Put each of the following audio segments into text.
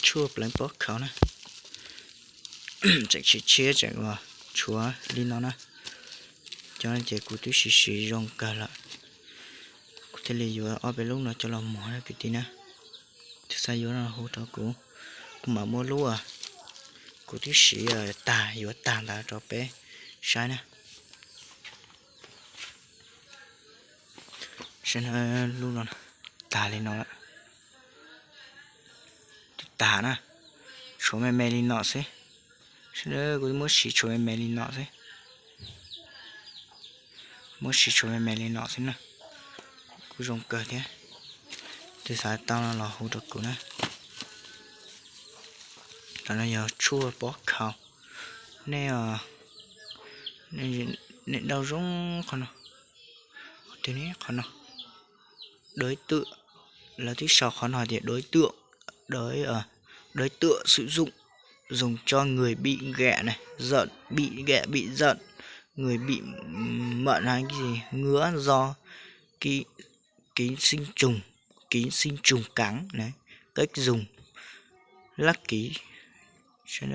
tshuaj pleev pob khaus na. Tseem tshiab tshiab tseem uas tshuav li no na. Cov no ces kuv twb siv siv zoo kawg lawm. Kuv thiaj li yuav ob peb lub no coj los muag na kwv tij na. Tus xav yuav no hu rau kuv, kuv mam muab lub kuv twb siv tag yuav tag ntawd rau peb saib na. Saib lub no, tag li no lawm. Twb tag na, tshuav me me li no xwb. Sawv daws, kuv muab siv tshuav me me li no xwb. Muab siv tshuav me me li no xwb na. Kuj zoo kawg thiab. Tus xav tau no los hu rau kuv na. Cov no yog tshuaj pob khaus. Nej, nej nrau zoo qhov no, qhov twg ne, qhov no, đối tượng, lawv twb sau qhov no hais tias đối tượng, đối, đối tượng sử dụng, dùng cho người bị ghẻ này, giận, bị ghẻ, bị giận, người bị mận hay cái gì, ngứa do ký sinh trùng, ký sinh trùng cắn này, cách dùng, lắc ký. Tsis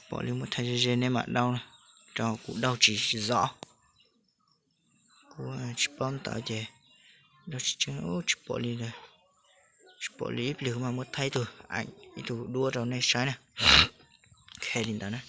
pom li, muab thaij ze ze nej mam đọc, rau kuv đọc tsis rõ. Kuv tsis paub ntawv ces đọc tsis tseeb, tsis pom li lawm. Tsis pom li, ib pliag kuv mam muab thaij ib tug, ib tug duab rau nej saib na. Khe li ntawd na.